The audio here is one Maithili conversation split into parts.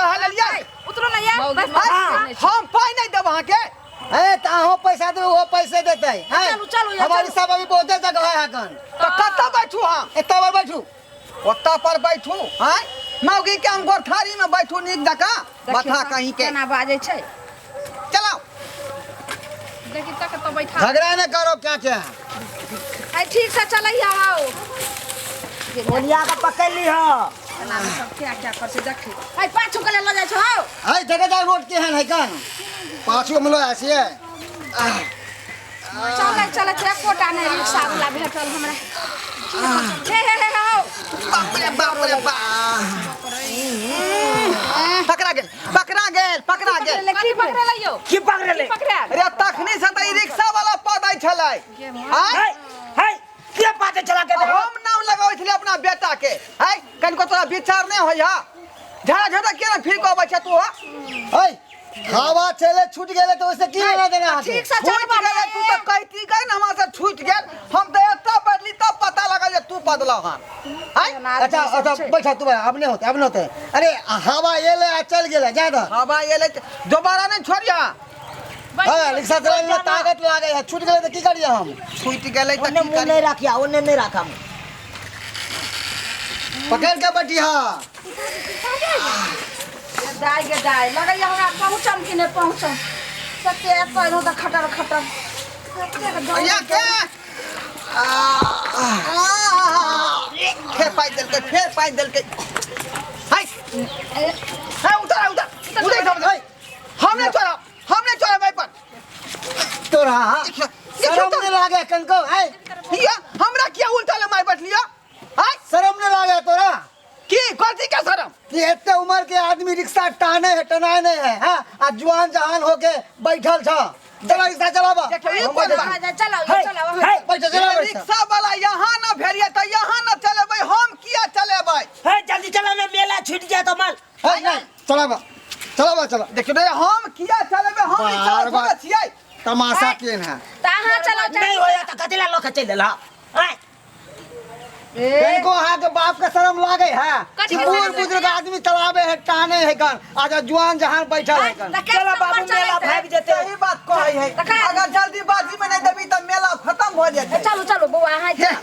चढ़ा लेलियै। उतरो ना ये, बस बस। आँय, हम पाइ नहि देब अहाँके। ए त अहो पैसा देबै, ओहो पैसे देतै। हैं? चलू, चलू, ये हमारी चलू। सब अभी बहुते जगह है हकन। तऽ कतऽ बैठू हम? एतऽ पर बैठू। ओतऽ पर बैठू? आँय मौगी के हम गोरथारी में बैठू नीक जकाँ बथा कहीं के। केना बाजै छै। चलाओ। देखी तक तो बैठा। झगड़ा न करो क्या क्या। आई ठीक से चलैया हौ। ओलिया के पकड़ ली हो। एना में सब क्या क्या कर छै देखी। आई पाछू के ल जाइ छौ हौ। है देखे जा रोड केहन है कन। पाछू हम लोग ऐसे है। चलै चलै छै एकोटा नहि रिक्शा वाला भेटल हमरा। हे हे हे हौ। बाप रे बाप रे बाप, पकड़ा गेल पकड़ा गेल पकड़ा गेल। की पकड़े यौ? की पकड़ले? पकड़े रे तखनी से तऽ ई रिक्शा वाला पदै छलै। आँय है है के पाते चला के दे? हम नाम लगाबै छलियै अपना बेटा के। है कनिको तोरा विचार नहि होइया? झड़ा झड़ा किया ने फिर के अबै छै तू? है हवा चले छूट गेले तो ओइसे की लेना देना अहाँके? ठीक से छूटि चलबा गेलै तू तऽ कहती गई ने हमरा से छूटि गेल। हम तऽ एतऽ बैठली तब पता लगल जे तू बदलह हन। आँय अच्छा अच्छा बैठा तू, अब नहीं होते अब नहीं होते। अरे हवा एले आ चल गेले जा दो। हवा एलै तऽ दोबारा नहि छोड़िया। हां रिक्शा चलावे में ताकत लागे है, छूट गेले तो की करिए हम? छूटि गेलै तऽ ओने की मुंह नहीं करियै? राखिया, ओने नहीं राखा। पकड़ के बैठी। हां दाइ गे दाइ, लगैया हमरा पहुँचम कि नहि पहुँचम। सत्य एतऽ एलहुँ तऽ खटर खटर कतेक डर। या के फेर पाइ देलकै, फेर पाइ देलकै। हाय हाय उतर उतर उतर सब। हम नहि चढ़ब, हम नहि चढ़ब एहि पर। तोरा देखियौ, शर्म तऽ नहीं लागे कनको? है या हमरा किया उल्टा ले मारि बैठलियो? हाय शर्म नहीं लागे तोरा? की कथी के शरम? कि एते उम्र के आदमी रिक्शा टाने है टनाए नहीं है। हां आ जुआन जहान होके बैठल छ। चला रिक्शा चलाबा। देखियौ, ई हम कोन बैठे बात? छी। चलाओ है चलाओ। है बैठे चला बैठे। रिक्शा वाला यहाँ न भेलिए तऽ यहाँ न चलेबै, हम किया चलेबै? है जल्दी चला ना, मेला छूट जाए तो माल। है नहीं चलाबा चलाबा चला। देखियौ रे हम किया चलेबै? हम रिक्शा बार बार। थोड़े छियै। तमाशा केन है। तऽ अहाँ चलाओ। नहीं होया तो कथिला लोक चल देला? आय कनको अहाँ के बाप के शर्म लागे है कथी कि के बूढ़ शरम? बुजुर्ग आदमी चलावे है टाने है कन, आज जुआन जहान बैठल है कन। चला बाबू मेला भाग जेते। सही बात कहै है। अगर जल्दीबाजी में नहीं देबी तऽ मेला खत्म हो जेतै। चलू चलू बौआ, अहाँ चलू।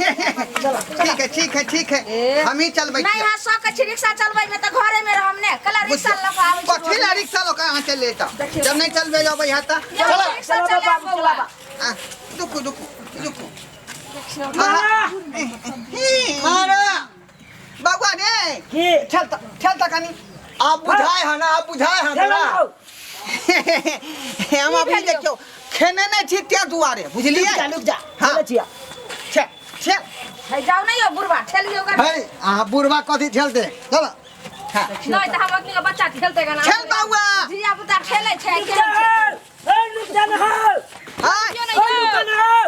ठीक है ठीक है ठीक है, हम ही चलबै। नहि अहाँ सकै छी रिक्शा चलबै मे तऽ घरे मे रहम ने। कला रिक्शा लऽ कऽ आबै छी। कथी ला रिक्शा लऽ कऽ अहाँ चलि एतऽ? देखियौ। जब नहि चलबै अबै है तऽ चला रिक्शा चला चलाब बाबू, बौआ। चलाबा। आ, रुकू रुकू रुकू। अरे बौआ रे की ठेल तऽ ठेल तऽ कनी। आप बुझाए है ना, आप बुझाए है चला तोरा। बाबू। हम अभी देखियौ खेने नहि छी तें दुआरे बुझलियै। रुक जा रुक जा। हाँ। चलै छिया। छे छे हे जाउ ने यौ बुढ़बा, ठेलियौ गा। है अहाँ बुढ़वा कथी ठेलते चल। हाँ। नहि तऽ हम अपने बच्चा खेलते गाना। खेल बौआ। धिया पुता खेलै छै रुक के जा ए रुक जा ना हो। हाँ क्यों ए नहीं रुका ना हो।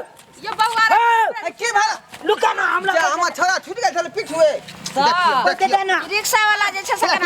यो बौआ रे। ए ए, की भेल? रुका ना हमरा। जे हमर छोरा छुटि गेल छलै पिछुए। तऽ देखियौ ना रिक्शा वाला जे छै से केना